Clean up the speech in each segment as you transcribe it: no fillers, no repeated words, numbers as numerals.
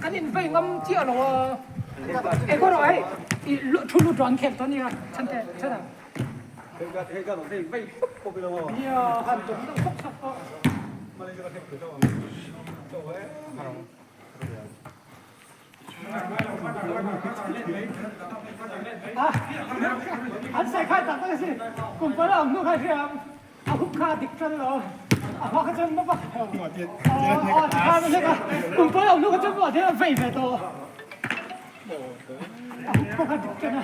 Kan in vei ngam chiah lo a. Ego rawh hei i thu lut rawh an khel tawh ania chhante chhana. Nia han tum deuh sawk sawk pawh. An sai khai tak tak a si. Kum pala ang hnu kha hria a hup kha dik tan lo. A hma kha chuan na vak lo. Aw ti khan a hlek a. Kum pala ang hnu kha chuan a vei ve tawh. A hup pawh kha dik tan a.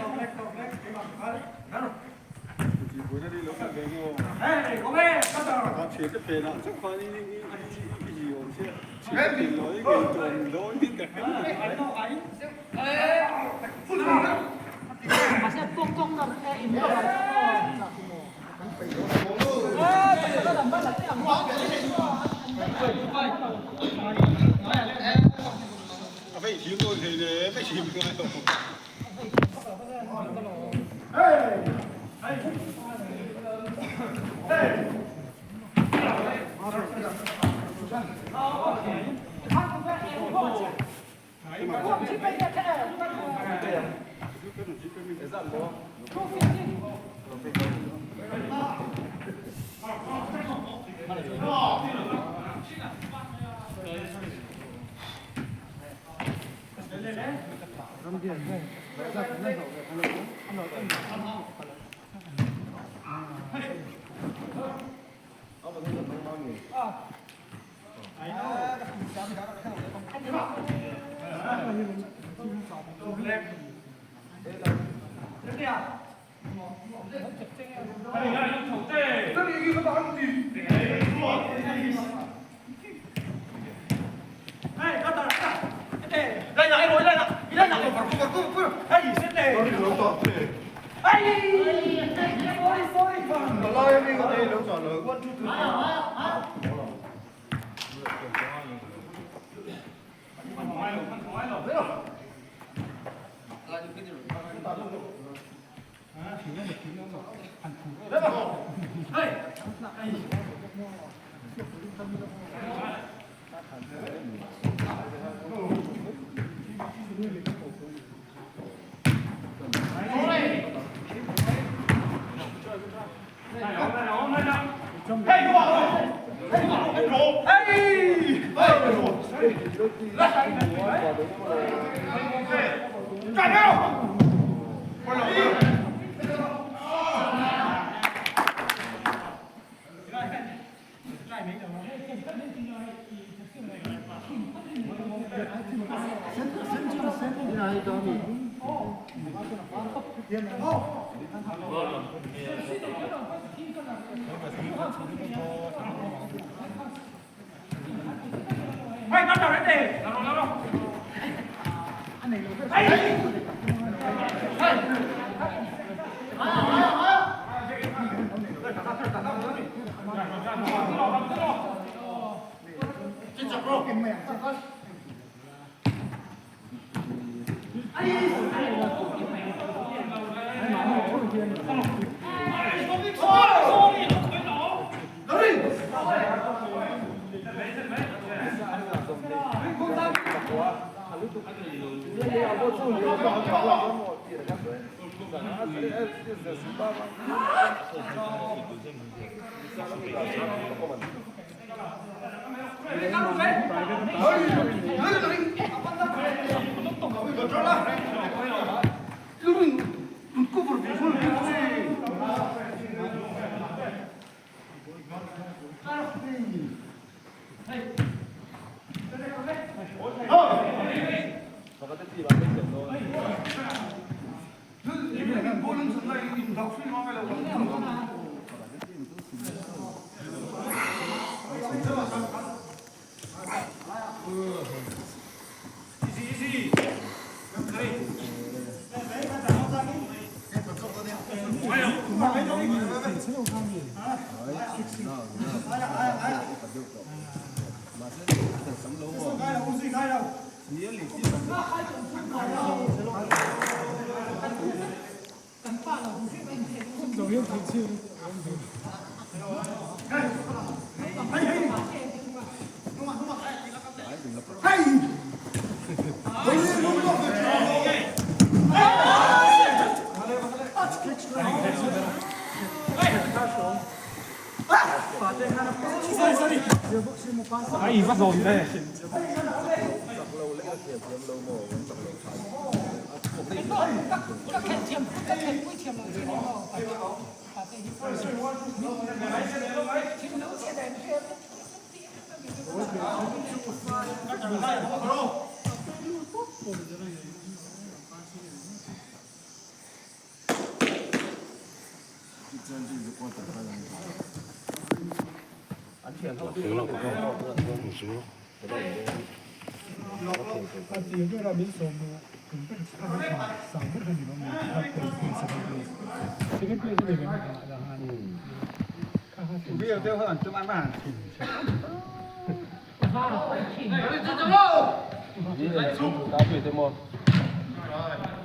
Ai va zawn ve.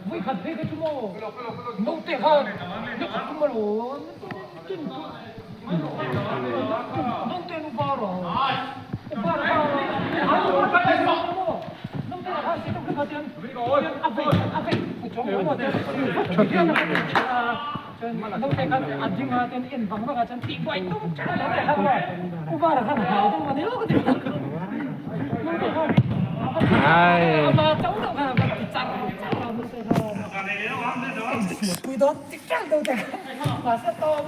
Vawikhat phei kha chu maw naute kha nikhat tum alaw naute nu bar a bar kha naute kha si tum kha tian a vei a vei naute khan a ding a tian en vang vang a chuan tih buai tum naute khan u bar khan hlau deuh a ni lo ka ti naute khan ama chauh deuh khan a ti char char a naute khan pui dawn ti ṭal deuh te khan mahse tawp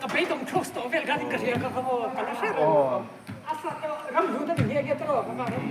Ka beidawng thlawk tawh vel khan ka hria ka kha maw ka la hre reng. A sa ram hu ta ni nge nge tawh ka ram.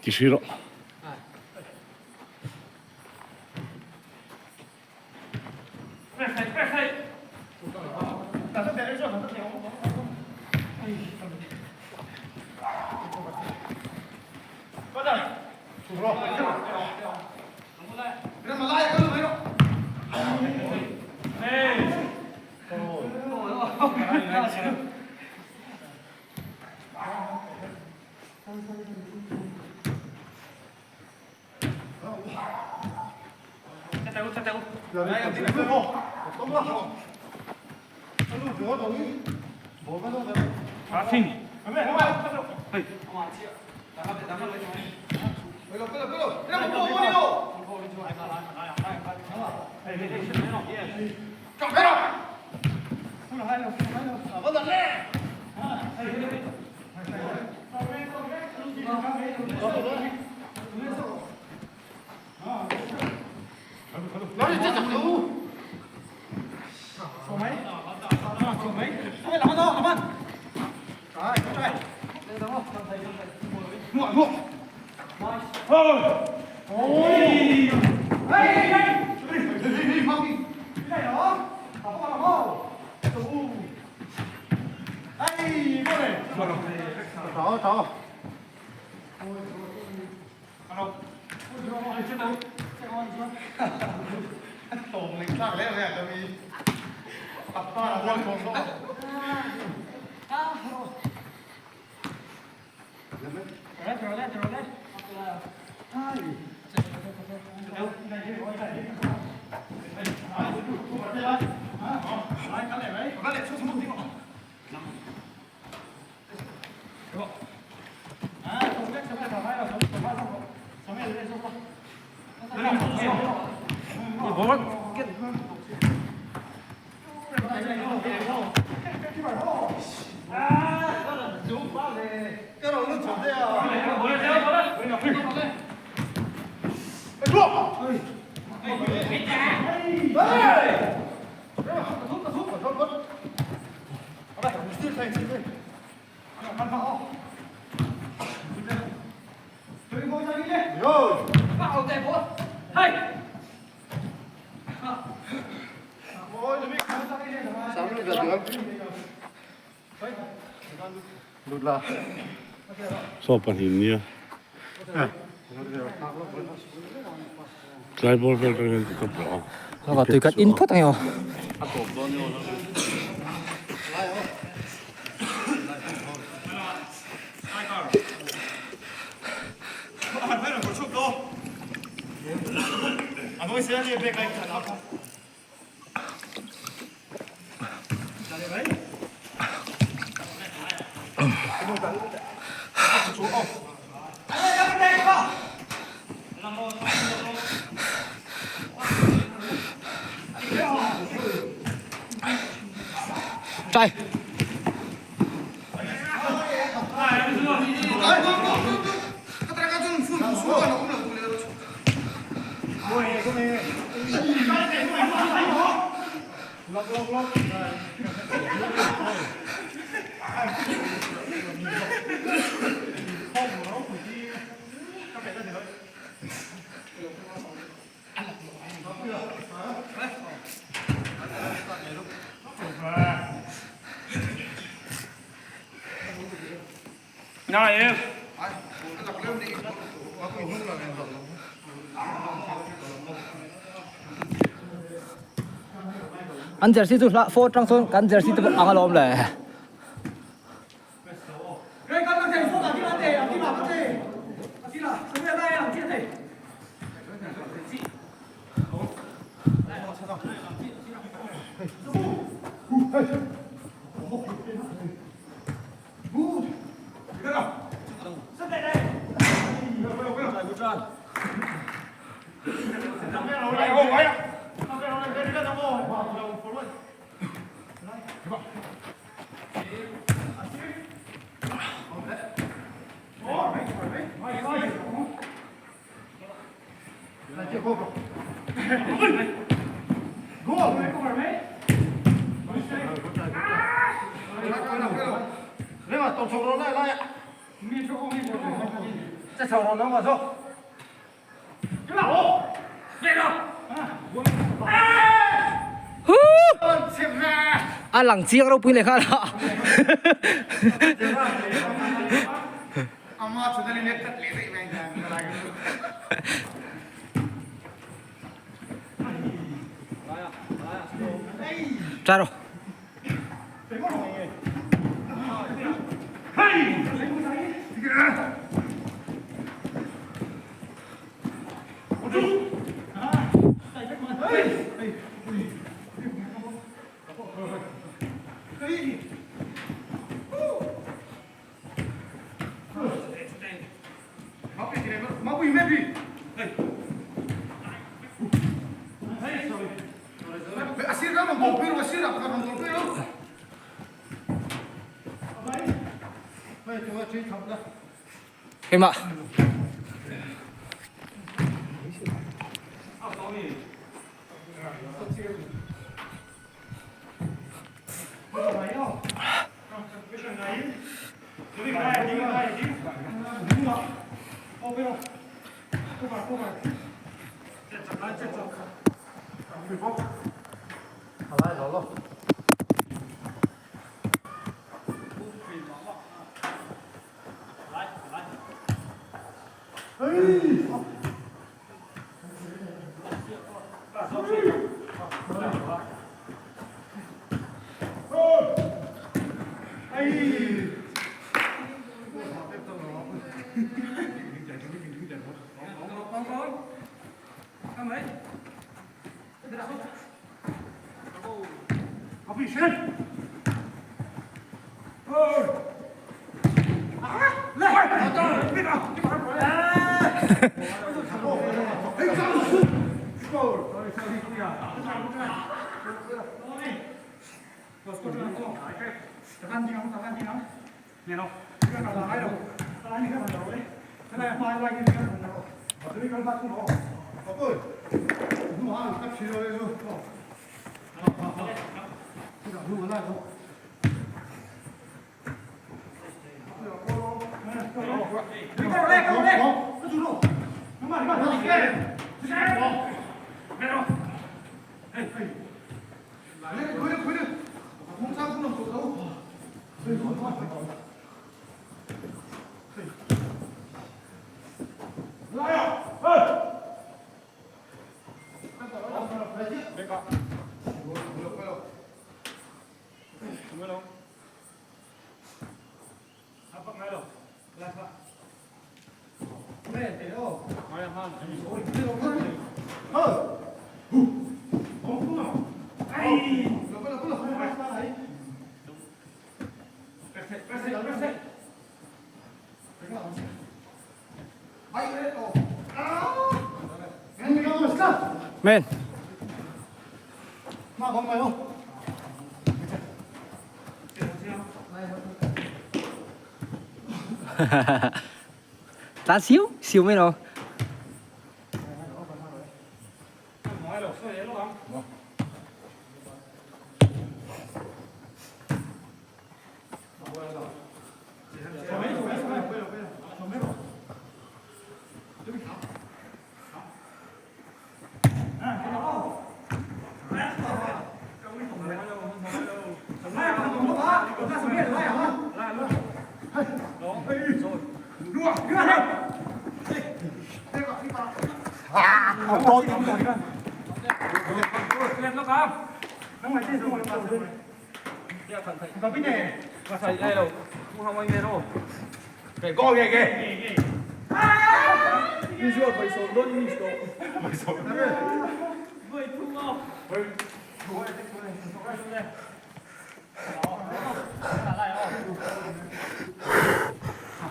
Ti hrih rawh. Saw pahnih nia tlai bawr vel atang hian ka kap rawh a. Tui kan in phawt ang emaw. Try. An jersey chu hlah fawt tang chuan kan jersey te pawh ang alawm le. A lang chiang ropui leh nghal a. Try rawh. Keimah. Men. Tlan siu siu mai lo.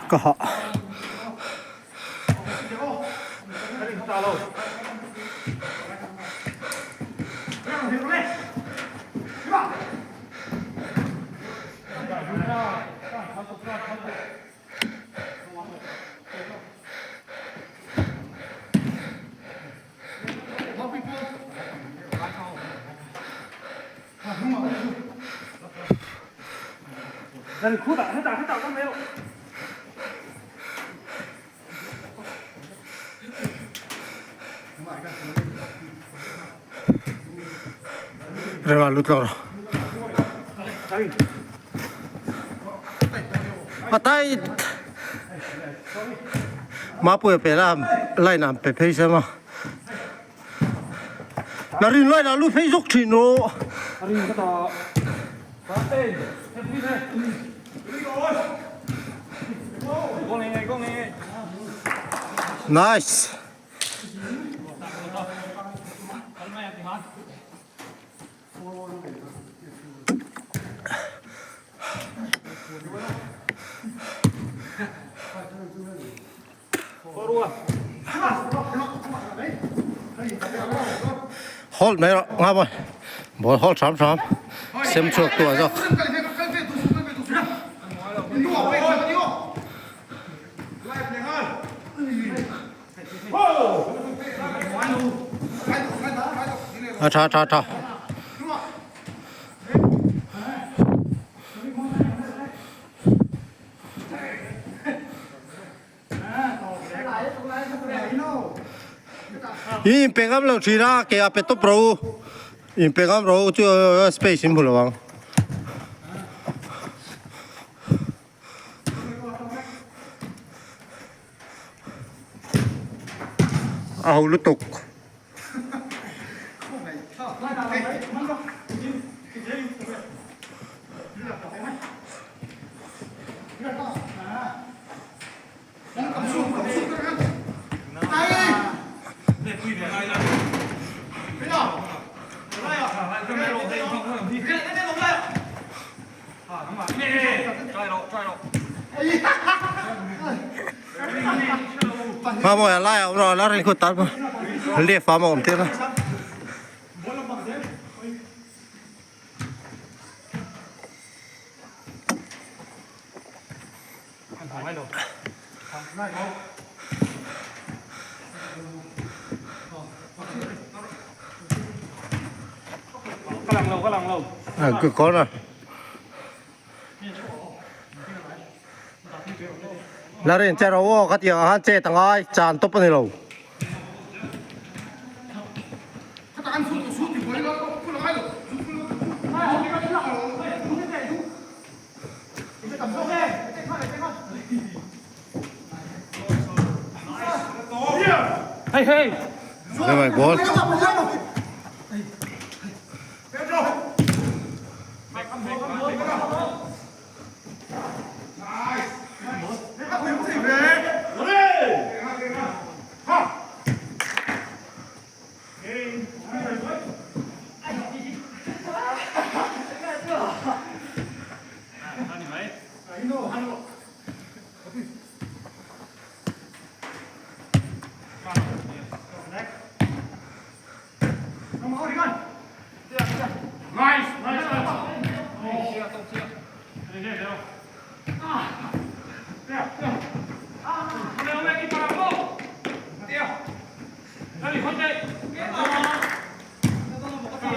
Ka hah. Rema lut lo rawh. A tight. Mapuia pe la line ah an pe phei sem a. La rin line ah lut phei zawk thin rawh. Nice. Hold mai rawh nga mawi ball hold hram hram sem chhuak tu ah zawk. A tha tha tha. I in pe ngam lo thin a ke a pe tawp ro u in pe ngam ro u chu space in hmu lo ang. A ho lutuk. Hma mawi a lai a awm lo a la rin khut tan pawh. Left ah maw awm tir a. Good corner. La rin che ro aw ka tiang ah khan chet a ngai chan tawp a ni lo. Đây ball.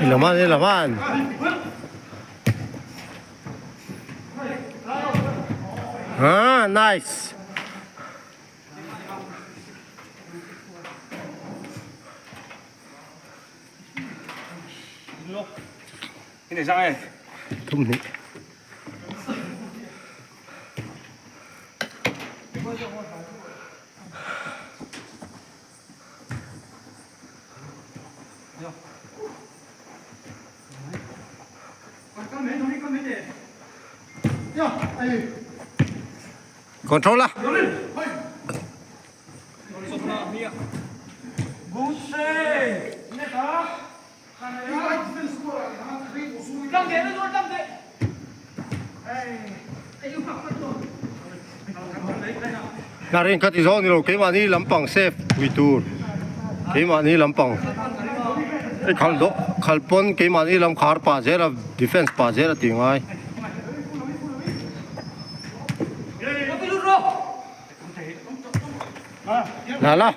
Laman e laman. Ah, nice. Thum hnih. Control la. Narin kha ti zawk ni lo keimahni lampang safe pui tur keimahni lampang i khal dawh khal pawn keimahni lam khar pah zel a defence pah zel a tih ngai. La la.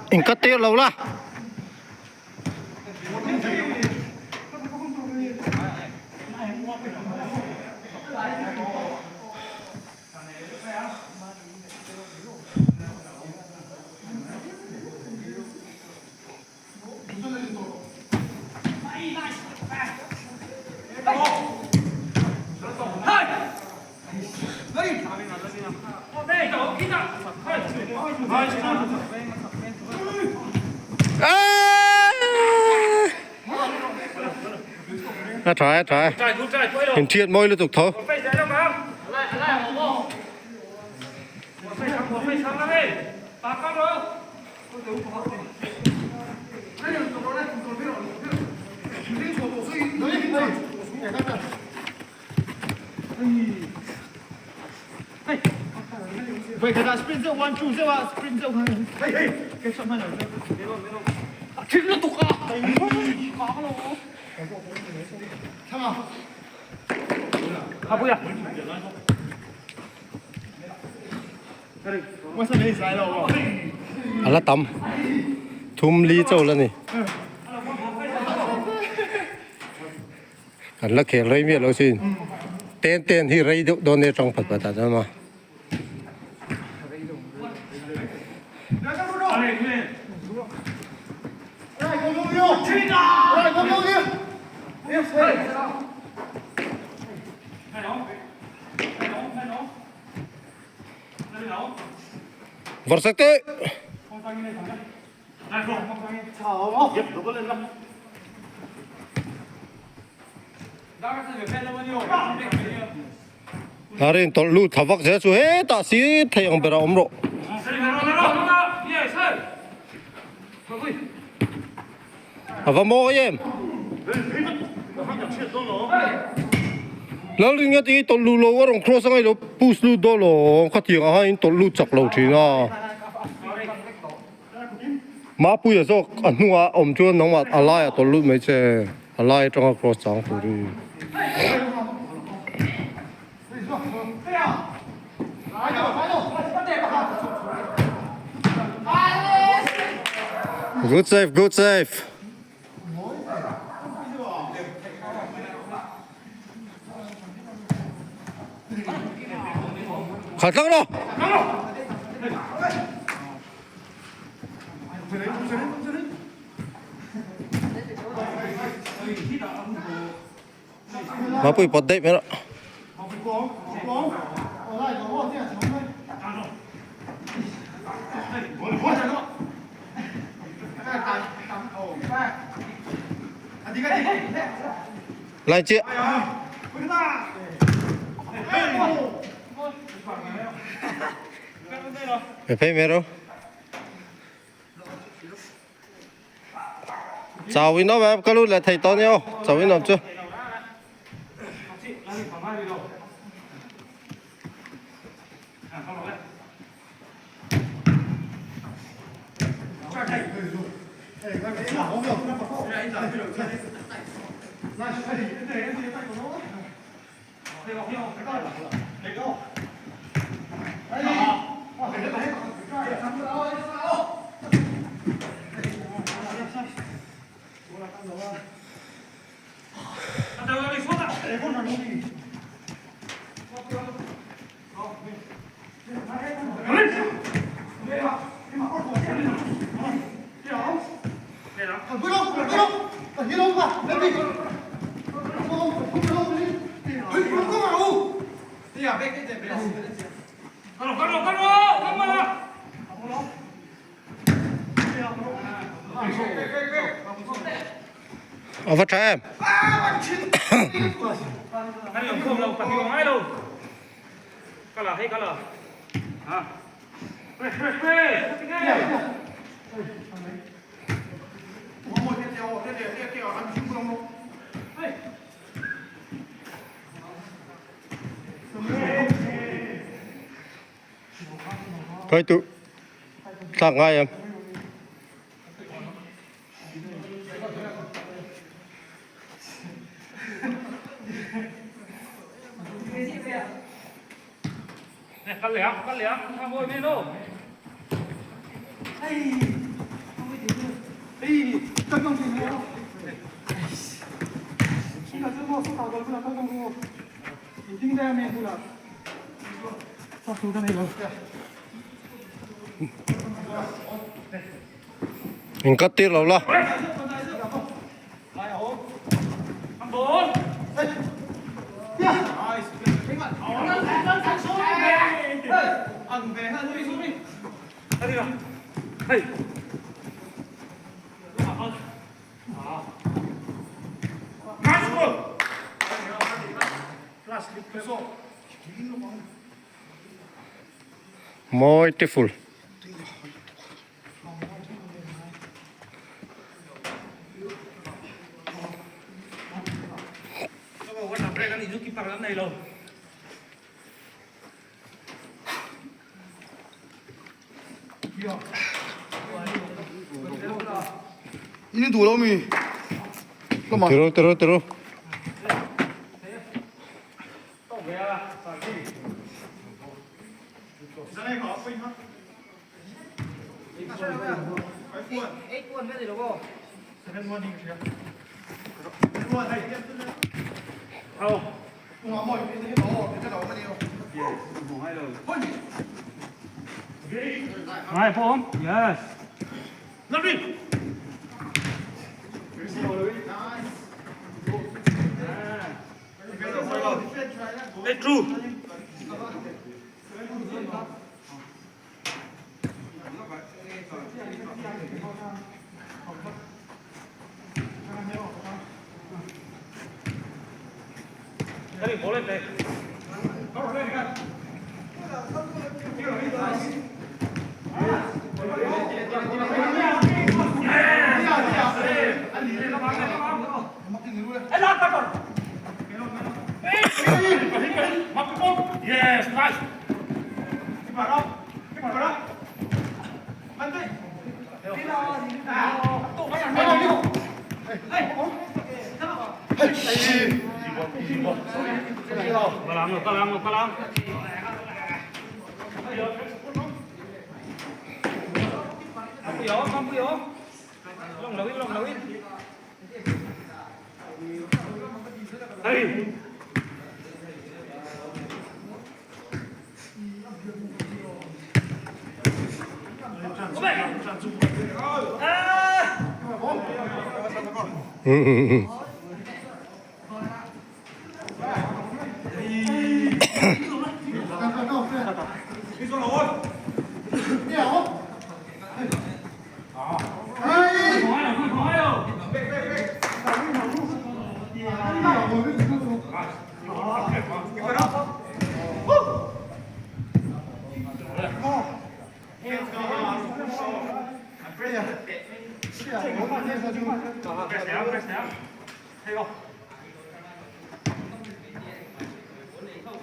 In cut tir lo la. A tha a tha in thiat mawi lutuk tho. A la tam thum li chauh la ni kan la khel rei miah lo sin ten ten hi rei deuh dawn nia tang phat phat ah chuan maw. Varsak te. Harin tawlh lut thla vak zel chu hetah si thei ang berah awm rawh. A va mawi em? Lalrin nga ti tawlh luh lo a rawn cross anga i lo push lut dawn lo khatiang ah khan in tawlh lut chak lo thin a. Mapuia zawk a hnungah awm chuan nangmah a laiah tawlh lut mai che a lai atanga cross chang turin. Good save, good save. Khat tlang lo. Mapui pawt daih mai rawh. Lai chiah. Phei mai rawh. Chau in awm em ka lut leh thei tawh nia aw chau in awm chu. A va tha em. Khoi tu thlak ngai em. In cut tir lo la. Mawi tiful. Tiro tiro tiro.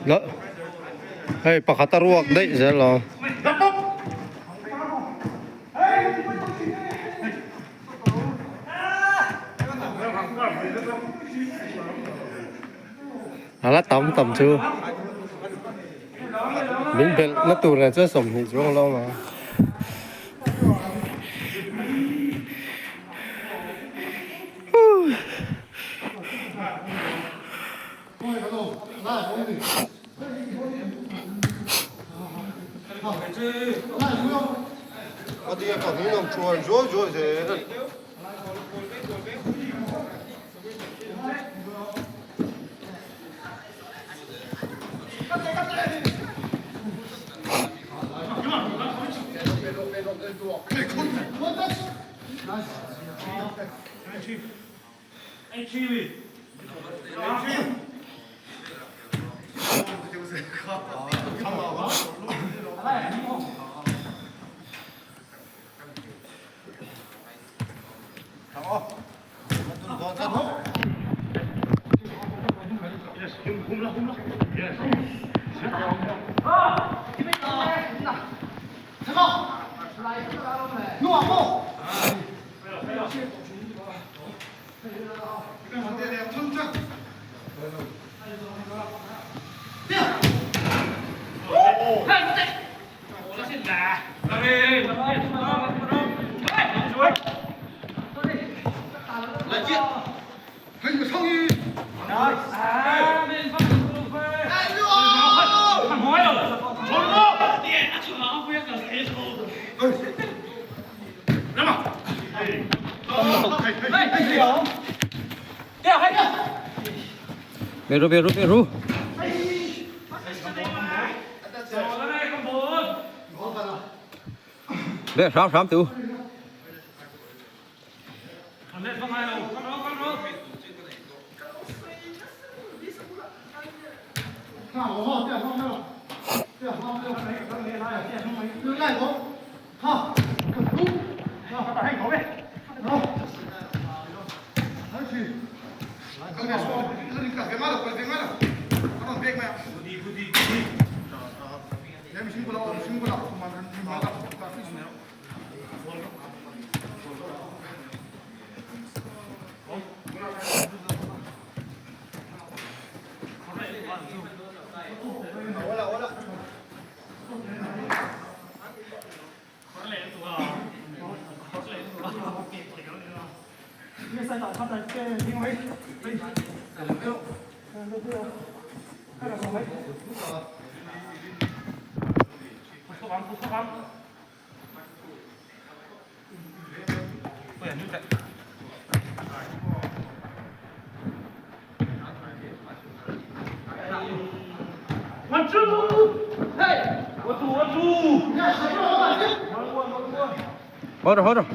La hei pakhat a ruak daih zel a. A la tam tam chu min belh na tur nen chuan 20 chuang lo ang a. Beru beru beru. Be hram hram tu. Hawt rawh hawt rawh.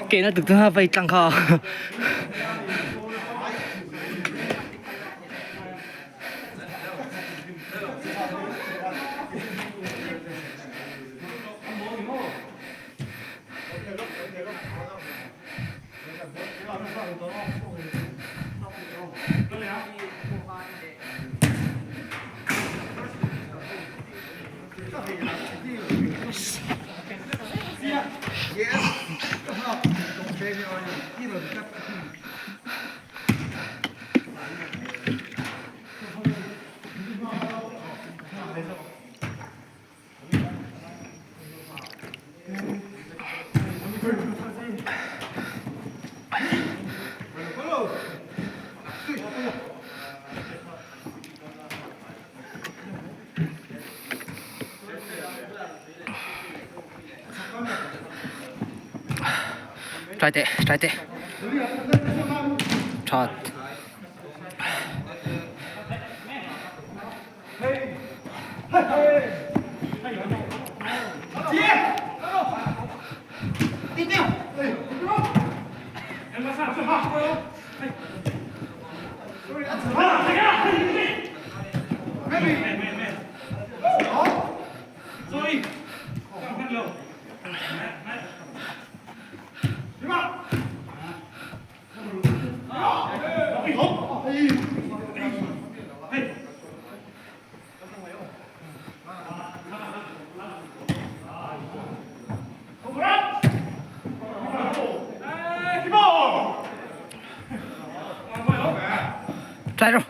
Ke na tuk tu ha vai tlang kha. Try teh, try teh. That. Try rồi.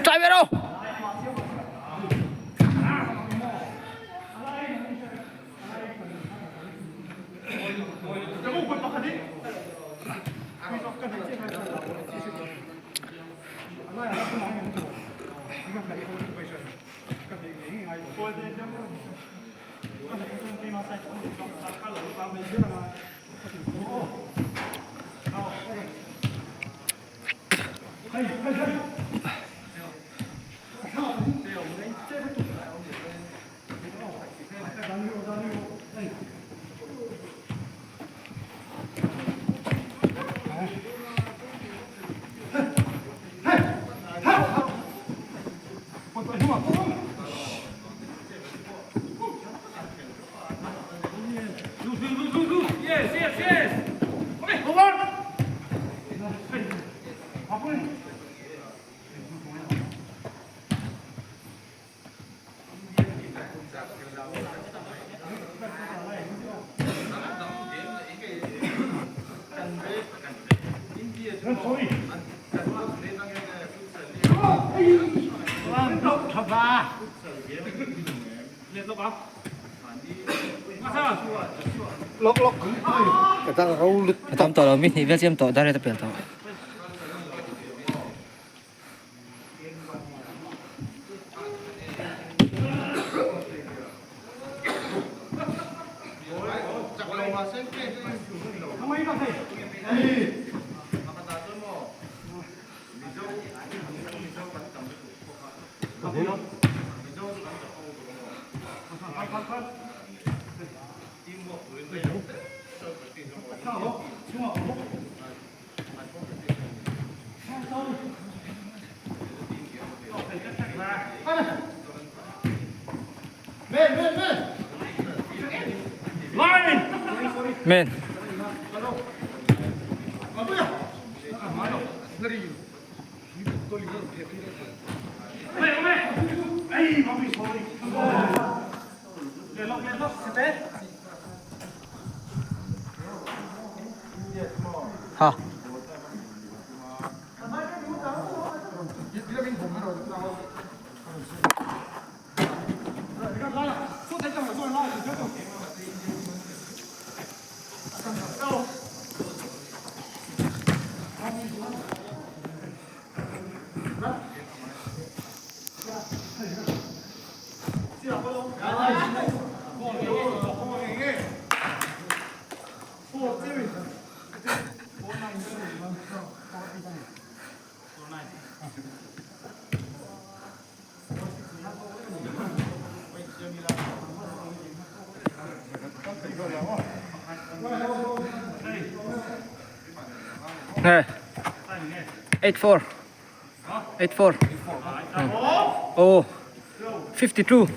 Try về đâu. Lawk lawk. Ka dang ro lut. A tam tawh lo mi hnih vel chiam tawh dar rate a pel tawh. Men. Ha. Nge. 84. 84. Oh. 52.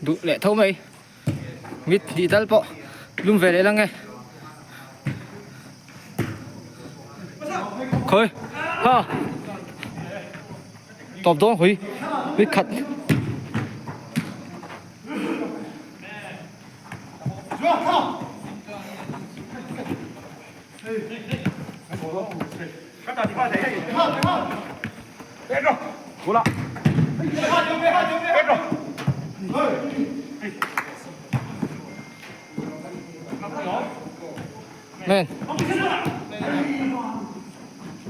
Duh leh tho mai. Mit hnih tal pawh lum ve leh lang e. Khawi ha tawp dawn hui mit khat. Men.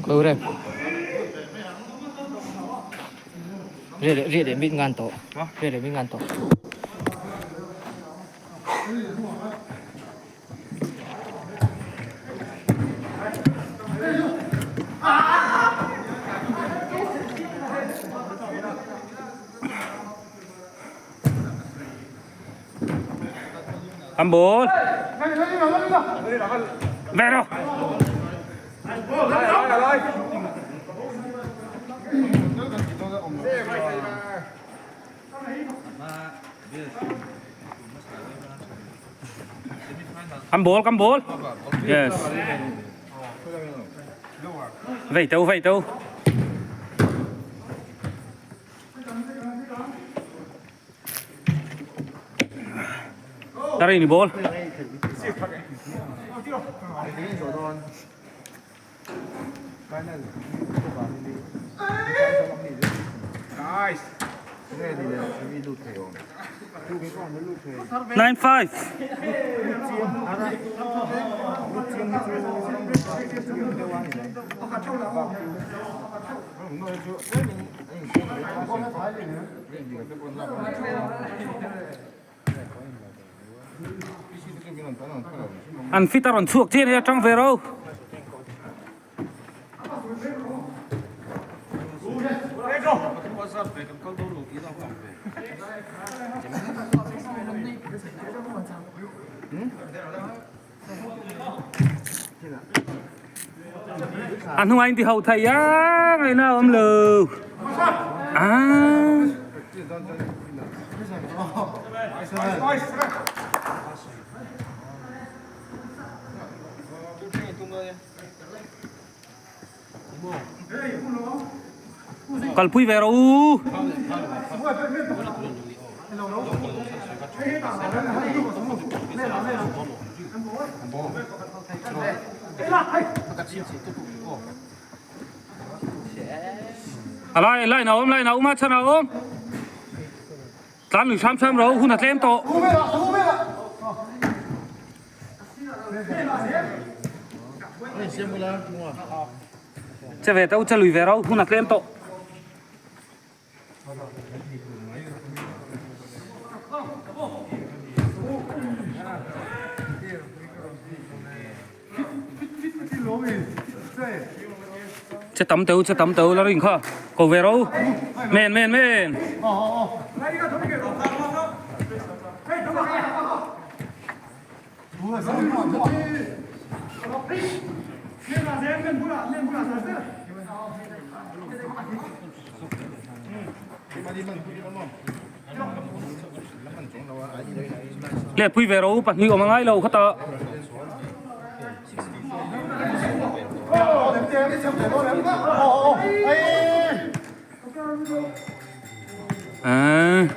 Khawi rem. Ria leh ria leh mit ngan tawh. Ria leh mit ngan tawh. Ăn bún. Về đâu? Cầm ball, cầm ball. Yes. Vei teu, vei teu. Tarini ball. 9-5. An fit a rawn chhuak chian hi atang ve ro. A hnungah in ti ho thei a ngaihna a awm lo. Ah. Kalpui ve rawh u. A lai line a awm line a awm a chhan a awm. Tlan lui hram hram ro hun a tlem tawh. Che ve teuh che lui ve ro hun a tlem tawh. Che tam teuh che tam teuh la ring kha ko ve ro men men men. Le pui ve ro pahnih awm a ngai lo khata. Ah.